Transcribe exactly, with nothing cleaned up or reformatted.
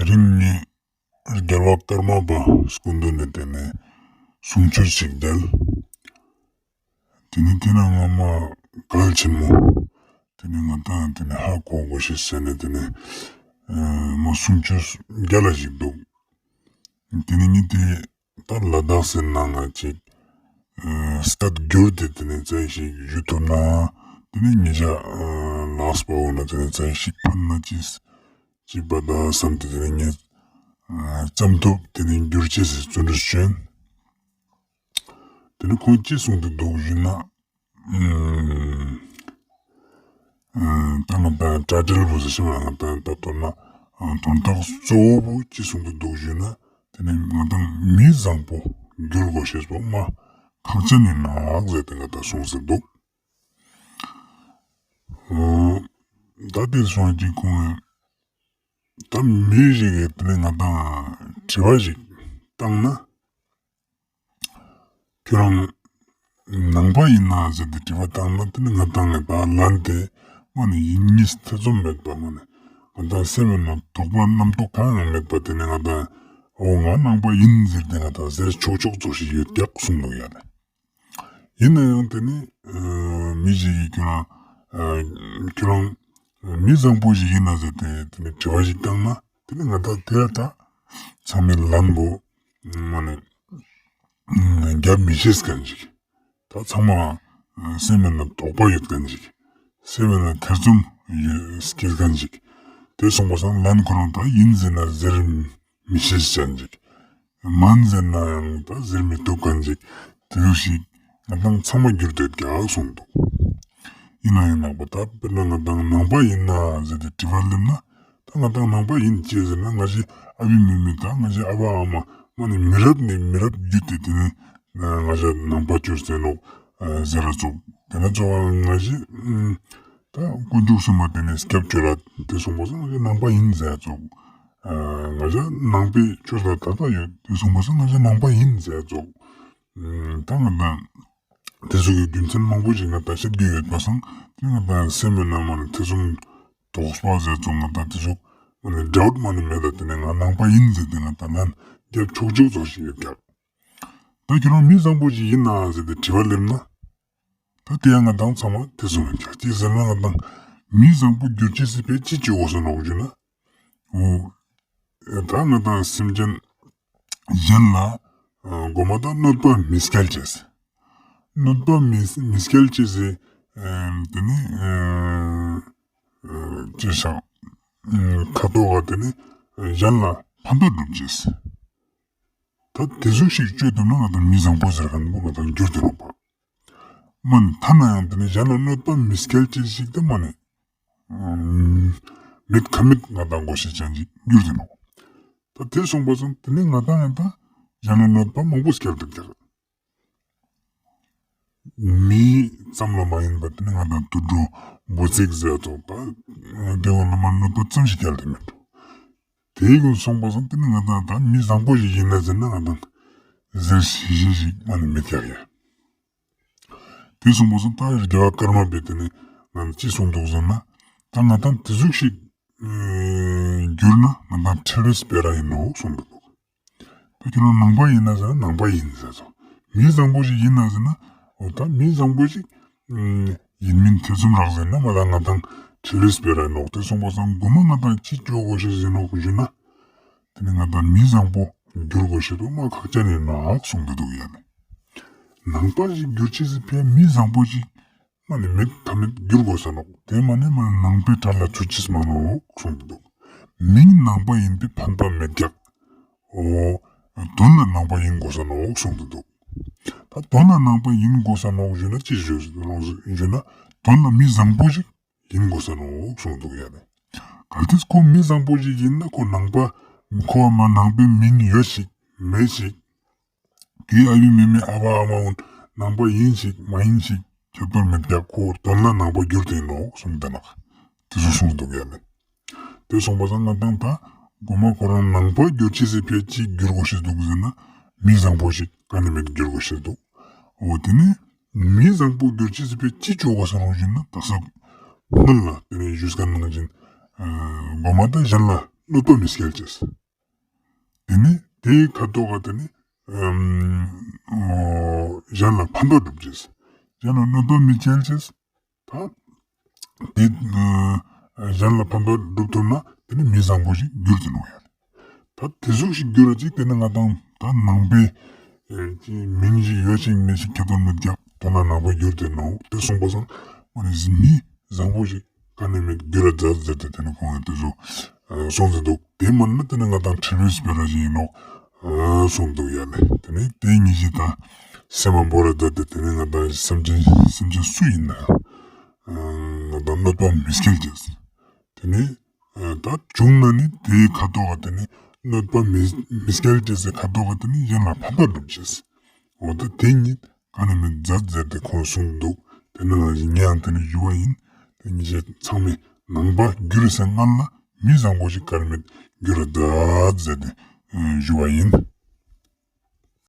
དེ་རིང་ངས་རྒྱལ་བ་ཀརྨ་པ་སྐུ་མདུན་ནས་དེ་ནས་གསུང་ཆོས་ཤིག་བསྡད། དེ་ནས་དེ་ན་ང་མ་གལ་ཆེན་མོ། དེ་ནས་ང་ཏང་དེ་ནས་ཧ་གོ་དགོས་ཤེས་ཟེར་ནས་དེ་ནས་ཨ་མ་གསུང་ཆོས་རྒྱལ་ལ་ཞིག་འདུག་དེ་ནས་ངས་དེ་ད་ལ་དྭགས་ཟེར་ན་ང་ཅིག་ཨ་སྟད་བསྒྱུར་ཏེ་དེ་ནས་ཙ་ཞིག་ཞུ་ཐུབ་ན། དེ་ནས་ཉེ་ཞ་ཨ་ལགས་པ་འོ་ན་དེ་ནས་ཙ་ཞིག་ཕན་ན་ཅིག་ཅིག་པ་ད་བསམ་སྟེ་དེ་ནས་ངས་ཨ་ཙམ་ཐུབ་དེ་ནས་བསྒྱུར་ཅེས་སི་བརྩོན་འགྲུས་བྱོན། དེ་ནས་ཁོང་ཅི་གསུངས་ཏེ་འདུག་ཞུས་ན། ཨ་ཨ་ད་ང་ཏང་དྲ་འབྲེལ་བོ་ཟེར་ཞིག་ང་ཏང་ད་དོན་ན་ཨ་དོན་དག་གཙོ་བོ་བོ་ཅི་གསུངས་ཏེ་འདུག་ཞུས་ན། དེ་ནས་ང་ཏང་མི་བཟང་པོ་འགྱུར་དགོས་ཤེས་པོ་མ་ཁག་ཅན་ཡིན་ནོག་ཟེར་ཏེ་ང་ཏང་གསུངས་ཏེ་འདུག་འོ་ད་དེ་སོང་ཅིག་ཁོང་ད་མི་ཞིག་གིས་དེ་ནས་ང་ཏང་དྲི་བ་ཞིག་བཏང་ན། ཁྱོད་རང་ནང་པ་ཡིན་ན་ཟེར་ཏེ་དྲི་བ་བཏང་ན། དེ་ནི་ང་ཏང་ངི་ད་ལན་དེ་མ་ནི་ཡིན་གཉིས་ཐེ་ཚོམ་མེད་པ། མ་ནི་ང་ཏང་སེམས་ནང་དོགས་པ་རྣམ་རྟོག་གང་ཡང་མེད་པ། དེ་ནི་ང་ཏང་འོ་ང་ནང་པ་ཡིན་ཟེར་ཏེ་ང་ཏང་ཟེར་ཆོག་ཆོག་ཙོགས་ཤིག་ཡོད་ཀྱག་གསུངས་འདུག་ཡ་ལེ། ཡིན་ན་ཡང་དེ་ནི་ཨ་མི་ཞིག་གིས་ཁྱོད་རང་ཨ་ཁྱོད་རང་མི་བཟང་པོ་ཞིག་ཡིན་ན་ཟེར་ཏེ་དེ་ནི་དྲི་བ་ཞིག་བཏང་ན། དེ་ནི་ང་ཏང་དེ་ལ་ད་ཚང་མའི་ལན་པོ་མ་ནི་རྒྱབ་མི་ཤེས་མཁན་ཞིག་ད་ཚང་མ་ཨ་སེམས་ནང་དོགས་པ་ཡོད་མཁན་ཞིག་སེམས་ནང་ཐེ་ཚོམ་ཡོད་སྐྱེ་མཁན་ཞིག་དེ་སོང་པ་སང་ལན་ཁོ་རང་ད་ཡིན་ཟེར་ན་ཟེར་མི་ཤེས་མཁན་ཞིག་མན་ཟེར་ན་ཡང་ད་ཟེར་མི་ཐུབ་མཁན་ཞིག་དེ་ཟུག་ཞིག་ང་ཏང་ཚང་མ་འགྱུར་ཏེ་ཡོད་ཀྱག་གསུངས་འདུག་ཡིན་ན་ཡང་ནང་པ་ད་དཔེར་ན་ང་ཏང་ནང་པ་ཡིན་ན་ཟེར་ཏེ་དྲི་བ་སླེབས་ན། ད་ང་ཏང་ནང་པ་ཡིན་ཅི་ཟེར་ན། ང་ཞི་ཨ་བི་མེ་མེ་ད་ང་ཞི་ཨ་བ་ཨ་མ་མ་ནི་མི་རབས་ནས་མི་རབས་བརྒྱུད་དེ་དེ་ནི་ང་ཞ་ནང་པ་ཅོས་ཏེ་ནོག་ཟེར་ར་ཙོགས། དེ་ན་ཙོགས་ང་ཞི་ད་དཀོན་མཆོག་གསུམ་མ་དེ་ནི་སྐྱབས་བཅོལ་ལ་དེ་སོང་པ་སང་ང་ཞ་ནང་པ་ཡིན་ཟེར་ཙོགས། ང་ཞ་ནང་པའི་ཆོས་ལ་ད་ལྟ་ཡོད་དེ་སོང་པ་སང་ང་ཞ་ནང་པ་ཡིན་ཟེར་ཙོགས། ད་ང་ད་དེ་ཟུག་གི་རྒྱུ་མཚན་མང་པོ་ཞིག་ང་ད་བཤད་རྒྱུ་ཡོད་པ་སང་དེ་ང་ད་སེམས་ནང་མ་ནི་ཐེ་ཚོམ་དོགས་པ་ཟེར་ཙོགས་ང་ད་དེ་ཟུག་མ་ནི་ཌའུཊ་མ་ནི་མེད་ད། དེ་ནི་ང་ནང་པ་ཡིན་ཟེར་ཏེ་ང་ད་ལན་རྒྱབ་ཆོག་ཆོག་ཙོགས་ཤིག་ཡོད་ཀྱག་ད་ཁྱོད་རང་མི་བཟང་པོ་ཞིག་ཡིན་ན་ཟེར་ཏེ་དྲི་བ་སླེབས་ན། ད་དེ་ཡང་ང་ཏང་ཚང་མ་ཐེ་ཚོམ་ཡོད་ཀྱག་ཅི་ཟེར་ན་ང་ཏང་མི་བཟང་པོ་འགྱུར་ཅེས་སི་ཕིའ་ཅི་ཅོ་དགོས་ས་ནོག་ཞུ་ན། འོ་ད་ང་ཏང་སེམས་ཅན་གཞན་ལ་ཨ་མགོ་མ་ད་གནོད་པ་མི་སྐྱལ་ཅེས། གནོད་པ་མི་མི་སྐྱལ་ཅེས་སི་ཨ་དེ་ནི་ཨ་ཅི་ཤག་ཁ་ཐོག་ག་དེ་ནི་གཞན་ལ་ཕན་ཐོགས་སྒྲུབ་ཅེས། ད་དེ་ཟུག་ཞིག་ཅོ་ཐུབ་ན་ང་ཏང་མི་བཟང་པོ་ཟེར་མཁན་པོ་ང་ཏང་འགྱུར་ཏེ་ནོག་པ། མན་ཐ་ན་ཡང་དེ་ནི་གཞན་ལ་གནོད་པ་མི་སྐྱལ་ཅེས་ཞིག་ད་མ་ནི་མེད་ཁ་མེད་ང་ཏང་དགོས་ཤེས་ཅན་ཞིག་འགྱུར་ཏེ་ནོག་ད་དེ་སོང་པ་སང་དེ་ནི་ང་ཏང་ཡང་ད་གཞན་ལ་གནོད་པ་མང་པོ་སྐྱལ་ཏེ་ཀྱག་མི་ཙམ་ལ་མ་ཡིན་པ་དེ་ནི་ང་ཏང་དུད་འགྲོ་འབུ་ཚིག་ཟེར་ཙོགས་ད་དེ་བོ་ལ་མ་གནོད་པ་ཙམ་ཞིག་སྐྱལ་ཏེ་མེད་འགྲོ། དེའི་ཀུན་སོང་པ་སང་དེ་ནི་ང་ཏང་ད་མི་བཟང་པོ་ཞིག་ཡིན་ན་ཟེར་ན་ང་ཏང་ཟེར་ཤེས་ཤེས་ཞིག་མ་ནི་མེད་ཀྱག་ཡ། དེ་སོང་པ་སང་ད་རྒྱལ་བ་ཀརྨ་པས་དེ་ནི་ང་ཅི་གསུངས་འདུག་ཟེར་ན། ད་ང་ཏང་དེ་ཟུག་ཞིག་འགྱུར་ན་ང་ཏང་ཁྲེལ་བའི་སྤེ་ར་ཡིན་ནོག་གསུངས་འདུག་ད་ཁྱོད་རང་ནང་པ་ཡིན་ན་ཟེར་ན་ནང་པ་ཡིན་ཟེར་ཙོགས། མི་བཟང་པོ་ཞིག་ཡིན་ན་ཟེར་ན། འོ་ད་མི་བཟང་པོ་ཞིག་ཡིན་མིན་ཐེ་ཚོམ་རག་ཟེར་ན་མ་ད་ང་ཏང་ཁྲེལ་བའི་སྤེ་ར་ནོག་དེ་སོང་པ་སང་མགོ་མ་ང་ཏང་ཅི་ཅོ་དགོས་ཤེས་ཟེར་ནོག་ཞུ་ན། དེ་ནི་ང་ཏང་མི་བཟང་པོ་འགྱུར་དགོས་ཤེས་པོ་མ་ཁག་ཅན་ཡིན་ནོག་གསུངས་ཏེ་འདུག་ཡ་ལེ། ནང་པ་ཞིག་འགྱུར་ཅེས་སི་ཕིའ་མི་བཟང་པོ་ཞིག་མ་ནི་མེད་ཐབས་མེད་འགྱུར་དགོས་ས་ནོག་དེ་མ་ནི་མ་ནི་ནང་པའི་གྲལ་ལ་ཚུད་ཅེས་མ་ནོག་གསུངས་ཏེ་འདུག་མིང་ནང་པ་ཡིན་པའི་ཕན་པ་མེད་ཀྱག་འོ་དོན་ལ་ནང་པ་ཡིན་དགོས་ས་ནོག་གསུངས་ཏེ་འདུག་ད་དོན་ལ་ནང་པ་ཡིན་དགོས་ས་ནོག་ཞུ་ན་ཅི་ཞུ་ཞུ་ན་དོན་ལ་མི་བཟང་པོ་ཞིག་ཡིན་དགོས་ས་ནོག་གསུངས་འདུག་ཡ་ལེ། གལ་ཏེ་ཁོ་མི་བཟང་པོ་ཞིག་ཡིན་ན་ཁོ་ནང་པ་ཁོ་མ་ནང་པའི་མིང་ཡོད་ཞིག་མེད་ཞིག་དེའི་ཨ་བི་མེ་མེ་ཨ་བ་ཨ་མ་འོ་ནང་པ་ཡིན་ཞིག་མ་ཡིན་ཞིག་ཁྱད་པར་མེད་ཀྱག་ཁོ་དོན་ལ་ནང་པ་འགྱུར་ཏེ་ནོག་གསུངས་ཏེ་ནོག་དེ་ཟུག་གསུངས་འདུག་ཡ་ལེ། དེ་སོང་པ་སང་ང་ཏང་ད་མགོ་མ་ཁོ་རང་ནང་པ་འགྱུར་ཅེས་སི་ཕིའ་ཅི་འགྱུར་དགོས་ཤེས་འདུག་ཟེར་ན། མི་བཟང་པོ་ཞིག་ག་ནི་མེད་འགྱུར་དགོས་ཤེས་འདུག་འོ་དེ་ནི་མི་བཟང་པོ་འགྱུར་ཅེས་སི་ཕིའ་ཅི་ཅོ་དགོས་ས་ནོག་ཞུ་ན། ད་ས་སྔོན་ལ་དེ་ནི་ཞུས་ཁན་ནང་བཞིན་མགོ་མ་ད་གཞན་ལ་ གནོད་པ་མི་སྐྱེལ་ཅེས། ཏེ་ནེ་ཏེའི་ཁ་ཐོག་ག་ཏེ་ནེ་ཨམ་ཨོ་གཞན་ལ་ཕན་ཐོགས་སྒྲུབ་ཅེས། གཞན་ལ་གནོད་པ་མི་སྐྱེལ་ཅེས། ད་ཏེ་ཨ་གཞན་ལ་ཕན་ཐོགས་སྒྲུབ་ཐུབ་ན་ཏེ་ནེ་མི་བཟང་པོ་ཞིག་གྱུར་ཏེ་ནོག་ཡ། ད་ཏེ་ཟུག་ཞིག་གྱུར་ར་ཅིག་ཏེ་ནེ་ང་དང་ད་ནང་པའི་ཨེ་ཅི་མིང་ཞིག་ཡོད་ཅིག་མེད་ཅིག་ཁྱད་པར་མེད་ཀྱང་དོན་ལ་ནང་པ་གྱུར་ཏེ་ནོག། ཏེ་སོང་པ་སང་མ་ནེ་མི་བཟང་པོ་ཞིག་ག་ནེ་མེད་གྱུར་ར་མཛད་ཟེར་ཏེ་ཏེ་ནེ་ཁོང་ངི་ཏེ་ཟུག་ཨ་གསུངས་ཏེ་འདུག། ཏེ་མན་ན་ཏེ་ནེ་ང་དང་ཁྲེལ་མེད་སྤེ་ར་ཞིག་ཨིན་ནོག་ཨ་གསུངས་འདུག་ཡ་ལེ། ཏེ་ནེ་ཏེ་ཉིད་ཀྱིས་ད་སེམས་པ་བོར་ར་མཛད་དེ་ཏེ་ནེ་ང་དང་སེམས་ཅན་སེམས་ཅན་སུ་ཨིན་ན་ང་དང་གནོད་པ་མི་སྐྱེལ་ཅེས། ཏེ་ནེ་ཨ་ད་བྱུང་ན་ནི་ཏེའི་ཁ་ཐོག་ག་ཏེ་ནེ་གནོད་པ་མི་མི་སྐྱེལ་ཅེས་སི་ཁ་ཐོག་ག་ཏེ་ནེ་གཞན་ལ་ཕན་ཐོགས་སྒྲུབ་ཅེས། འོ་ད་ཏེ་ཉིད་ག་ནེ་མེད་མཛད་ཟེར་ཏེ་ཁོང་གསུངས་འདུག། ཏེ་ནེ་ང་ཡང་ཏེ་ནེ་ཞུ་བ་ཨིན། ཏེ་ཉིད་ཅེས་ཚང་མས་ནང་པ་གྱུར་སེ་སྔན་ལ་མི་བཟང་པོ་ཞིག་ག་ནེ་མེད་གྱུར་ར་མཛད་ཟེར་ཏེ་ཨ་ཞུ་བ་ཨིན།